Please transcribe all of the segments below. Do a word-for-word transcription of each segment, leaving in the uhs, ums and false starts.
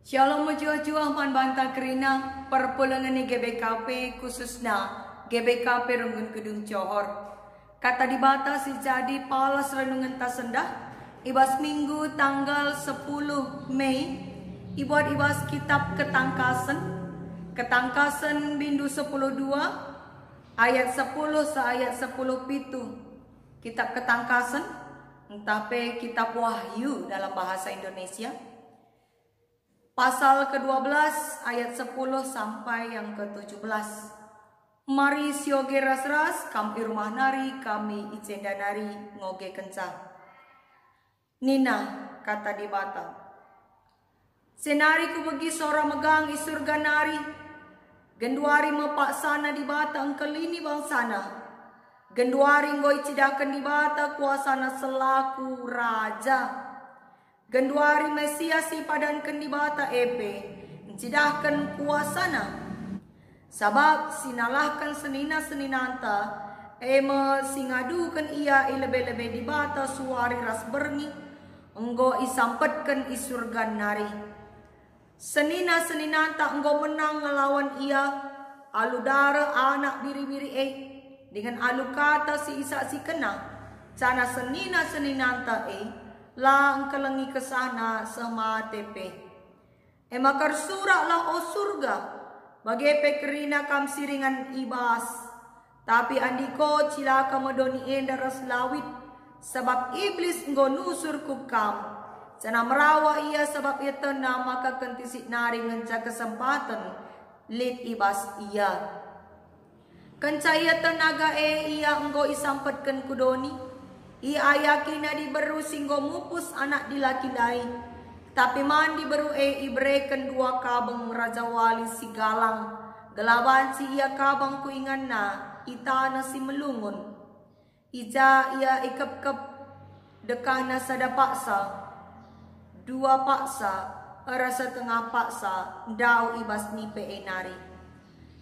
Shalom mejuah-juah man banta kerina perpulungen i G B K P, khususna G B K P Runggun Gedung Johor. Kata Dibata si jadi palas renungenta sendah i bas Minggu tanggal sepuluh Mei, ibuat i bas Kitab Ketangkasen, Ketangkasen bindu sepuluh dua, ayat sepuluh seh ayat sepuluh pitu. Kitab Ketangkasen, ntah pe Kitab Wahyu dalam bahasa Indonesia. Pasal kedua belas ayat sepuluh sampai yang ketujuh belas. Mari sioge ras-ras, kam i rumah nari, kami i jenda nari, ngogekenca. Nina kata Dibata, "Jenari kubegi sora megang i Surga nari. Genduari me paksana Dibata engkelini bangsaNa. Genduari enggo icidahken Dibata kuasaNa selaku Raja. Genduari Mesias si ipadanken Dibata e pe ncidahken kuasaNa. Sabap si nalahken senina-seninanta, e me si ngaduken ia i lebe-lebe Dibata suari ras berngi, enggo isampetken i Surga nari. Senina-seninanta enggo menang ngelawan ia alu dareh Anak Biri-biri e, dingen alu kata si isaksikenna, janah senina-seninanta e la engkelengi kesahna seh mate pe. E maka ersuraklah, o Surga, bage pe kerina kam si ringan i bas. Tapi andiko cilaka me doni enda ras lawit, sabap Iblis enggo nusur ku kam, janah merawa ia sabap ietehna maka kentisik nari ngenca kesempaten lit i bas ia. Kenca ieteh naga e ia enggo isampetken ku doni, iayakina diberu si enggo mupus anak dilaki ndai. Tapi man diberu e ibereken dua kabeng rajawali si galang, gelah banci ia kabang ku inganna i taneh si melungun. I ja ia ikepkep dekahna sada paksa, dua paksa, ras setengah paksa ndauh i bas nipe e nari.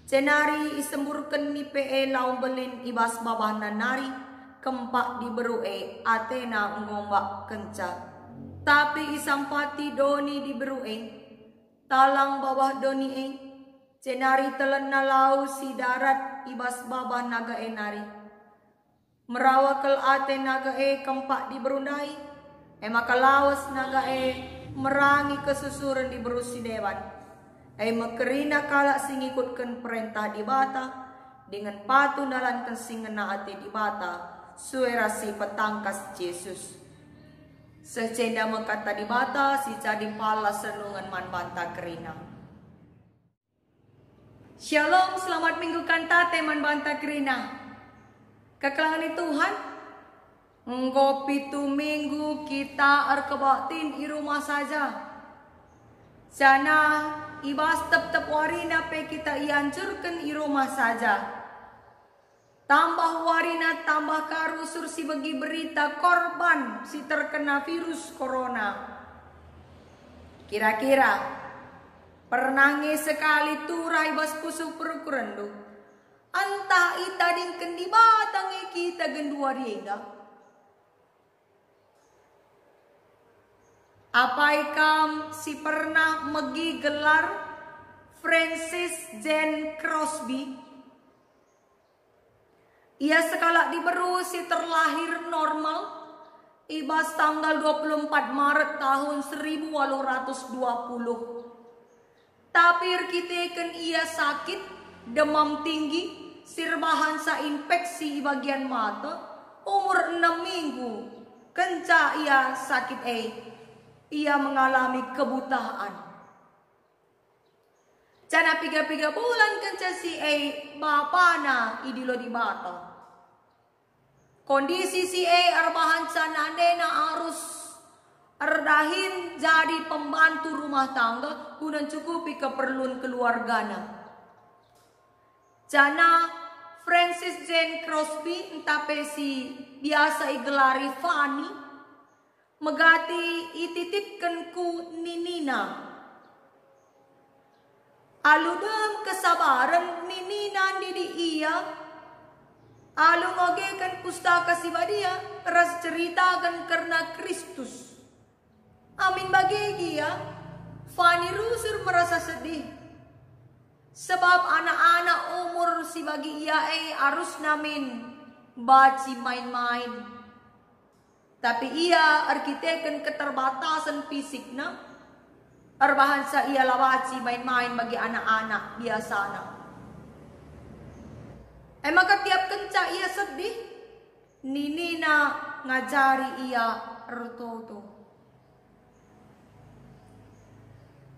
Jenari isemburken nipe e lau mbelin i bas babahna nari, kempak diberu e atena enggo mbakkenca. Tapi isampati doni diberu e, talang babah doni e, jenari telenna lau si darat i bas babah naga e nari. Merawa kal ate naga e kempak diberu ndai, e maka lawes naga e merangi kesusuren diberu si deban. E me kerina kalak si ngikutken perentah Dibata, dingen patuh ndalanken si ngena ate Dibata, sue ras si petangkas Jesus. Seh enda me kata Dibata si jadi palas renungen man banta kerina. Shalom, selamat Minggu kantate man banta kerina. Kekelengen Tuhan, enggo pitu minggu kita erkebaktin i rumah saja. Janah i bas tep-tep warina pe kita ianjurken i rumah saja. Tambah warina tambah ka rusur si begi berita korban si terkena virus corona. Kira-kira pernah nge sekali turah i bas pusuh perukurenndu? Ntah itadingken Dibata nge kita genduari enda? Apai kam si pernah megi gelar Francis Jane Crosby? Ia sekalak diberu si terlahir normal i bas tanggal dua puluh empat Maret tahun seribu waluh ratus dua puluh. Tapi erkiteken ia sakit demam tinggi si erbahanca infeksi i bagian mata, umur enam minggu kenca ia sakit e, ia mengalami kebutaan. Janah piga-piga bulan kenca si e bapana idilo Dibata. Kondisi si e erbahanca nandena arus erdahin jadi pembantu rumah tangga guna ncukupi keperlun keluargana. Janah Francis Jane Crosby, ntah pe si biasa igelari Fanny, megati ititipken ku ninina. Alu dem kesabaren ninina ndidik ia, alu ngogeken Pustaka Si Badia ras ceritaken kerna Kristus. Amin bage gia, Fani rusur merasa sedih, sebab anak-anak umur si bagi ia e arusna min banci main-main. Tapi ia erkiteken keterbatasen fisikna, erbahanca ia la banci main-main bagi anak-anak biasana. E maka tiap kenca ia sedih, ninina ngajari ia ertoto.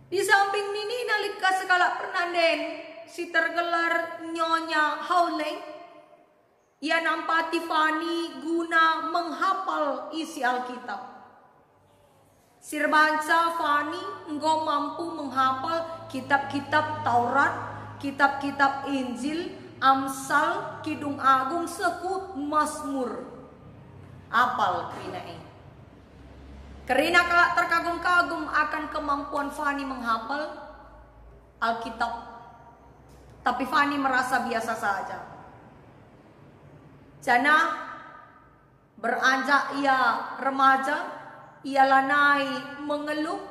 Di samping ninina lit ka sekalak pernanden si tergelar Nyonya Hawley. Ia nampati Fani guna menghapal isi Alkitab. Si erbahanca Fani enggo mampu menghapal kitab-kitab Taurat, kitab-kitab Injil, Amsal, Kidung Agung, seh ku Masmur. Apal kerina e. Kerina kalak terkagum-kagum akan kemampuan Fani menghapal Alkitab. Tapi Fani merasa biasa saja. Janah beranjak ia remaja, ia lanai mengeluh,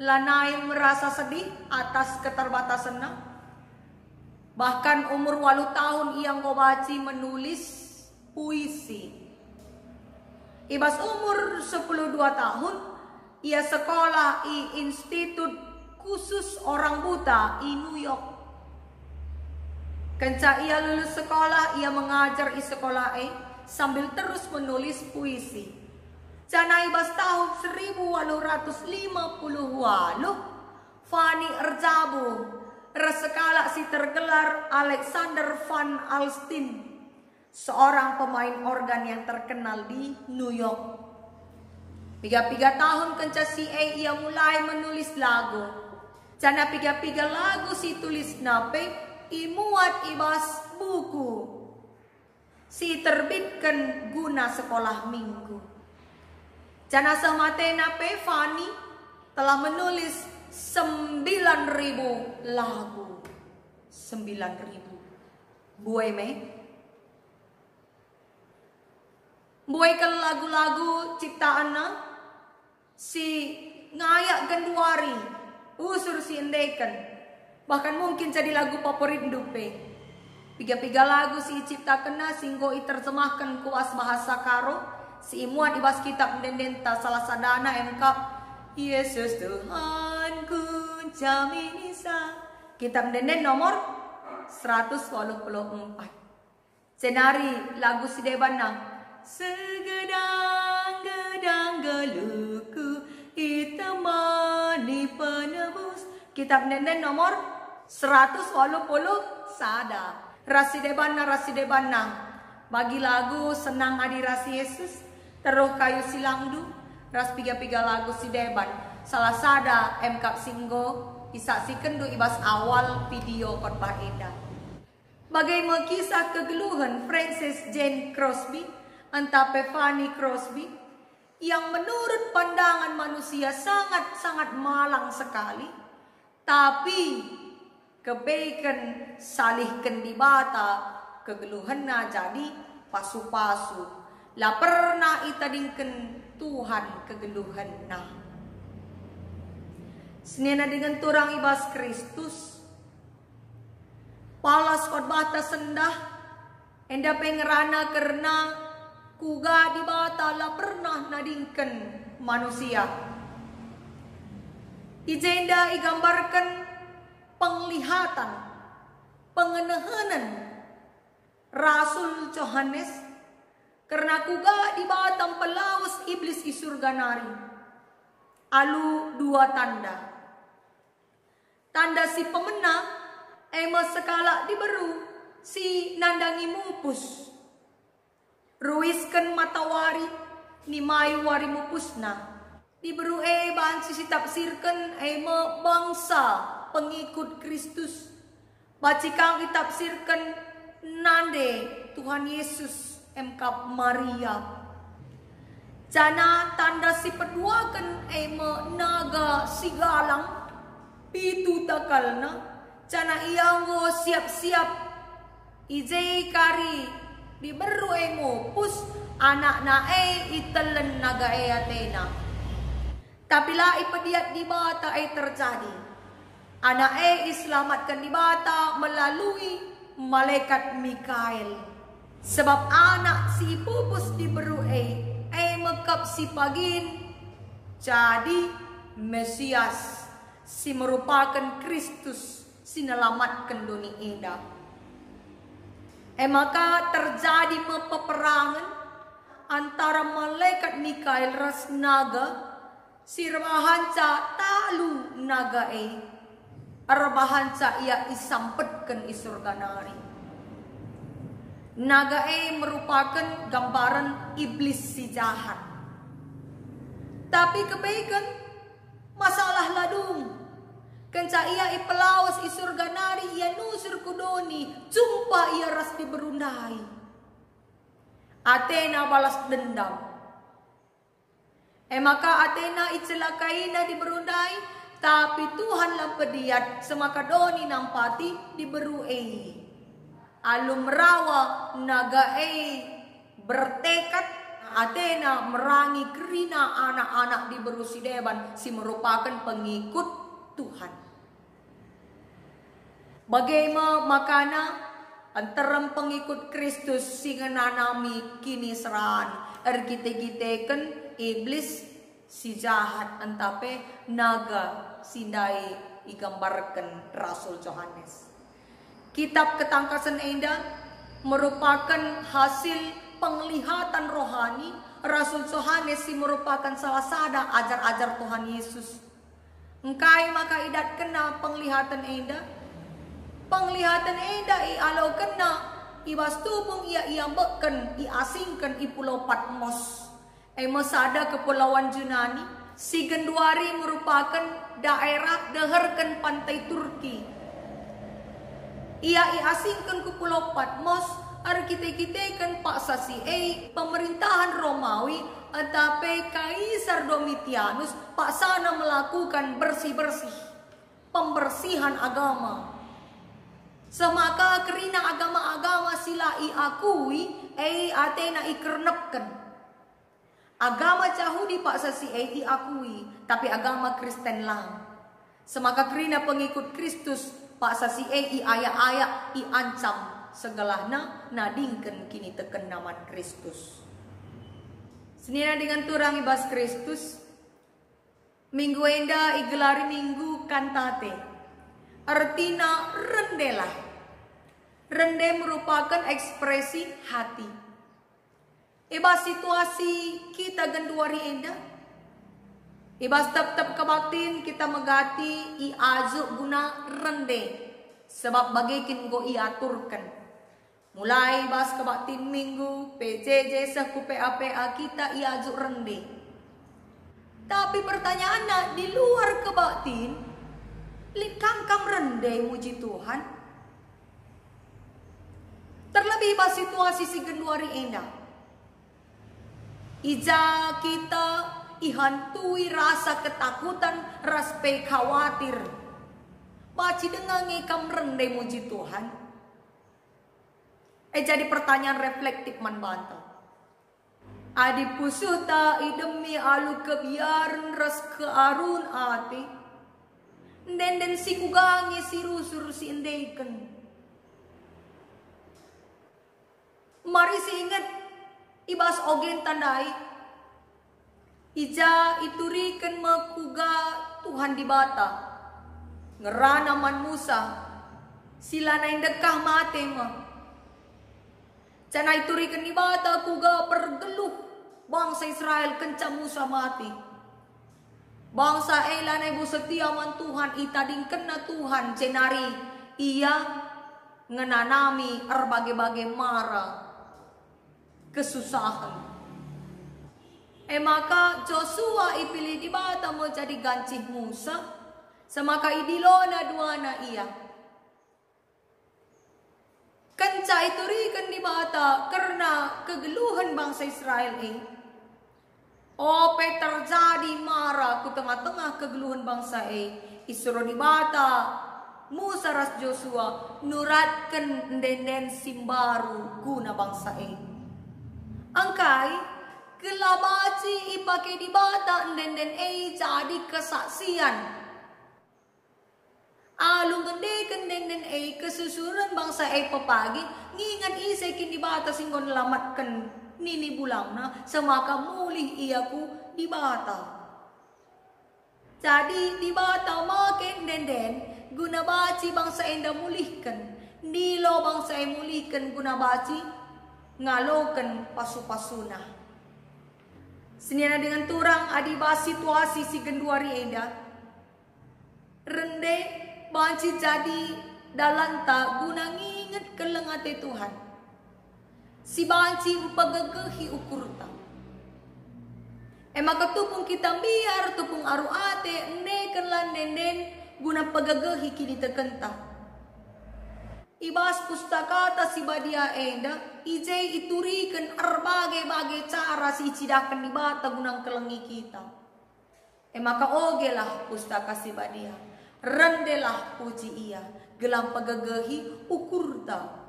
lanai merasa sedih atas keterbatasenna. Bahkan umur waluh tahun ia enggo banci menulis puisi. I bas umur sepuluh dua tahun, ia sekolah i Institut Khusus Orang Buta i New York. Kenca ia lulus sekolah, ia mengajar i sekolah e sambil terus menulis puisi. Janah i bas tahun seribu waluh ratus lima puluh waluh, Fani erjabu ras sekalak si tergelar Alexander Van Alstine, seorang pemain organ yang terkenal di New York. Piga-piga tahun kenca si e ia mulai menulis lagu. Janah piga-piga lagu si tulisna pe imuat i bas buku si iterbitken guna sekolah minggu. Janah seh matena pe Fani telah menulis sembilan ribu lagu. Sembilan ribu. Buai me. Buai kal lagu-lagu ciptaanna si ngayak genduari usur si endeken, bahkan mungkin jadi lagu favoritndu pe. Piga-piga lagu si iciptakenna si enggo iterjemahken ku bas bahasa Karo, si imuat i bas kitab ende-endenta, salah sadana e kap Yesus Tuhanku, Jaminisa. Kitab ende-enden nomor seratus waluh puluh empat. Jenari lagu si debanna, segedang-gedang geluhku itemani penebus. Kitab ende-enden nomor seratus waluh puluh sada. Ras si debanna, ras si debanna. Bagi lagu senang adi ras Yesus, teruh kayu silangndu, ras piga-piga lagu si deban. Salah sada e kap si enggo isaksikenndu i bas awal video khotbah enda. Bage me kisah kegeluhen Frances Jane Crosby, ntah pe Fanny Crosby, yang menurut pandangan manusia sangat-sangat malang sekali, tapi kebeken salihken Dibata kegeluhenna jadi pasu-pasu. La pernah itadingken Tuhan kegeluhenna. Senina dingen turang i bas Kristus, Palas khotbahta sendah, enda pe ngerana kerna kuga Dibata la pernah nadingken manusia. I jenda igambarken penglihatan, pengenehenen Rasul Johanes kerna kuga Dibata mpelawes Iblis i Surga nari alu dua tanda. Tanda si pemena, e me sekalak diberu si nandangi mupus. Ruisken matawari, nimai wari mupusna. Diberu e banci sitafsirken e me bangsa pengikut Kristus. Banci kang itafsirken nande Tuhan Yesus e me kap Maria. Janah tanda si peduaken e me naga si galang, pitu takalna, janah ia enggo siap-siap. I je kari diberu e mupus, anakna e itelen naga e atena. Tapi la ipediat Dibata e terjadi. Anak e iselamatken Dibata melalui malekat Mikael. Sebab anak si ipupus diberu e, e me kap si pagin jadi Mesias, si merupaken Kristus si nelamatken doni enda. E maka terjadi me peperangen antara malekat Mikael ras naga, si erbahanca talu naga e, erbahanca ia isampetken i Surga nari. Naga e merupaken gambaren Iblis si jahat. Tapi kebeken, masalah la dung. Kenca ia ipelawes i Surga nari, ia nusur ku doni, jumpa ia ras diberu ndai. Atena balas dendam. E maka atena icelakaina diberu ndai, tapi Tuhan la pediat, semaka doni nampati diberu e. Alu merawa naga e bertekad, atena merangi kerina anak-anak diberu si deban si merupaken pengikut Tuhan. Bage me makana, nterem pengikut Kristus si ngenanami kiniseran erkite-kiteken Iblis si jahat, ntah pe naga si ndai igambarken Rasul Johanes. Kitab Ketangkasen enda merupaken hasil penglihatan rohani Rasul Johanes si merupaken salah sada ajar-ajar Tuhan Yesus. Engkai maka idatkenna penglihaten enda? Penglihaten enda ialokenna i bas tupung ia iambekken, iasingken i Pulau Patmos, e me sada kepulauan Junani, si genduari merupaken daerah deherken pantai Turki. Ia iasingken ku Pulau Patmos, erkite-kiteken paksa si e pemerintahan Romawi, ntah pe Kaisar Domitianus paksana melakukan bersih-bersih, pembersihan agama. Semaka kerina agama-agama si la iakui e atena ikernepken. Agama Jahudi paksa si e iakui, tapi agama Kristen la. Semaka kerina pengikut Kristus, paksa si e iayak-ayak, iancam, segelahna nadingken kinitekenna man Kristus. Senina dengan turang i bas Kristus, minggu enda igelari Minggu Kantate, ertina rendelah. Rende merupaken ekspresi hati. I bas situasi kita genduari enda, i bas tep-tep kebaktin kita megati iajuk guna rende, sebab bage kin enggo iaturken. Mulai bas kebaktin Minggu, P J J seh ku P A P A kita iajuk rende. Tapi pertanyaanna, di luar kebaktin, lit kang kam rende muji Tuhan? Terlebih bas situasi si genduari enda, i ja kita ihantui rasa ketakutan ras pe khawatir. Banci denga nge kam rende muji Tuhan? E jadi pertanyaan reflektif man banta. Adi pusuhta idemi alu kebiaren ras kearun ate, ende-enden si kuga nge si rusur si endeken? Mari siinget i bas ogenta ndai, i ja ituriken me kuga Tuhan Dibata ngerana man Musa, si lanai ndekah mate me. Janah ituriken Dibata kuga pergeluh bangsa Israel kenca Musa mate. Bangsa e lanai bo setia man Tuhan, itadingkenna Tuhan, jenari ia ngenanami erbage-bage mara kesusahen. E maka Josua ipilih Dibata me jadi gancih Musa, semaka idilona duana ia. Kenca ituriken Dibata kerna kegeluhen bangsa Israel e, ope terjadi mara ku tengah-tengah kegeluhen bangsa e, isuruh Dibata Musa ras Josua nuratken ende-enden si mbaru guna bangsa e. Engkai? Gelah banci ipake Dibata ende-enden e jadi kesaksian. Alu ngendeken ende-enden e, kesusuren bangsa e pepagi, nginget ise kin Dibata si enggo nelamatken nini bulangna, semaka mulih ia ku Dibata. Jadi Dibata make ende-enden guna banci bangsa enda mulihken, ndilo bangsa e mulihken guna banci ngaloken pasu-pasuna. Senina dengan turang, adi bas situasi si genduari enda, rende banci jadi dalanta guna nginget keleng ate Tuhan, si banci mpegegehi ukurta. E maka tupung kita mbiar, tupung aru ate, endekenlah ende-enden guna mpegegehi kinitekenta. I bas Pustakata Si Badia enda, i je ituriken erbage-bage cara si icidahken Dibata guna ngkelengi kita. E maka ogelah Pustaka Si Badia, rendelah puji Ia, gelah mpegegehi ukurta.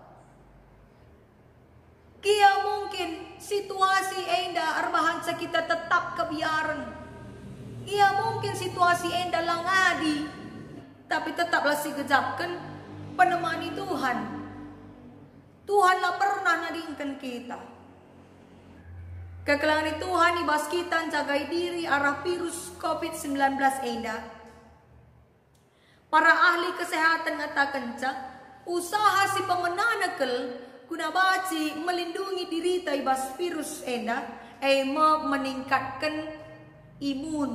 Gia mungkin situasi enda erbahanca kita tetap kebiaren. Gia mungkin situasi enda la ngadi, tapi tetaplah sigejapken penemani Tuhan. Tuhan la pernah nadingken kita. Kekelengen Tuhan i bas kita njagai diri arah virus covid sembilan belas enda. Para ahli kesehatan ngatakenca, usaha si pemena kal guna banci melindungi dirita i bas virus enda, e me meningkatken imun,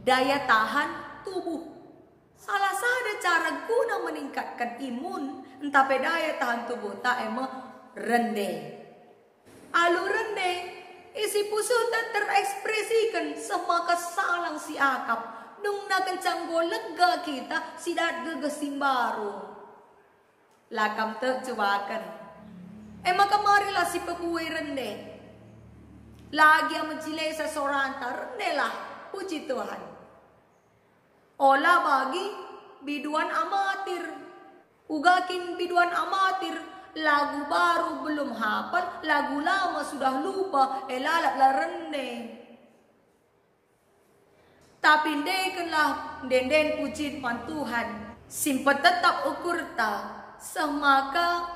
daya tahan tubuh. Salah sada cara guna meningkatken imun ntah pe daya tahan tubuhta e me rende. Alu rende, isi pusuhta terekspresiken seh maka salang si akap, dungna kenca enggo lega kita si dat gegeh si mbaru. La kam tek cubaken. E maka marilah sipebue rende. La gia mejilesa soranta, rendelah, puji Tuhan. Ola bagi biduan amatir. Uga kin biduan amatir, lagu baru belum hapal, lagu lama sudah lupa, e lalaplah rende. Tapi ndekenlah ende-enden pujin man Tuhan, si mpetetap ukurta, seh maka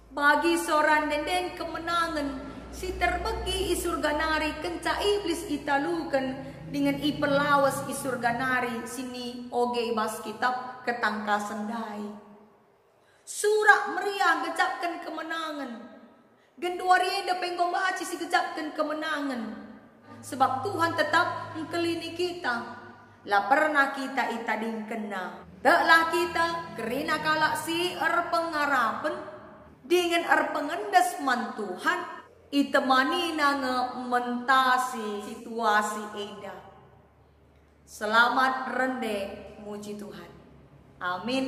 bagi sora ende-enden kemenangen si terbegi i Surga nari kenca Iblis italuken dingen ipelawes i Surga nari si ni oge i bas Kitap Ketangkasen ndai. Surak Meriah ngejapken kemenangen. Genduari enda pe enggo banci sigejapken kemenangen. Sebab Tuhan tetap engkelini kita. La pernah kita itadingkenNa. Teklah kita, kerina kalak si erpengarapen dingen erpengendes man Tuhan, itemaniNa nge mentasi situasi enda. Selamat rende, muji Tuhan. Amin.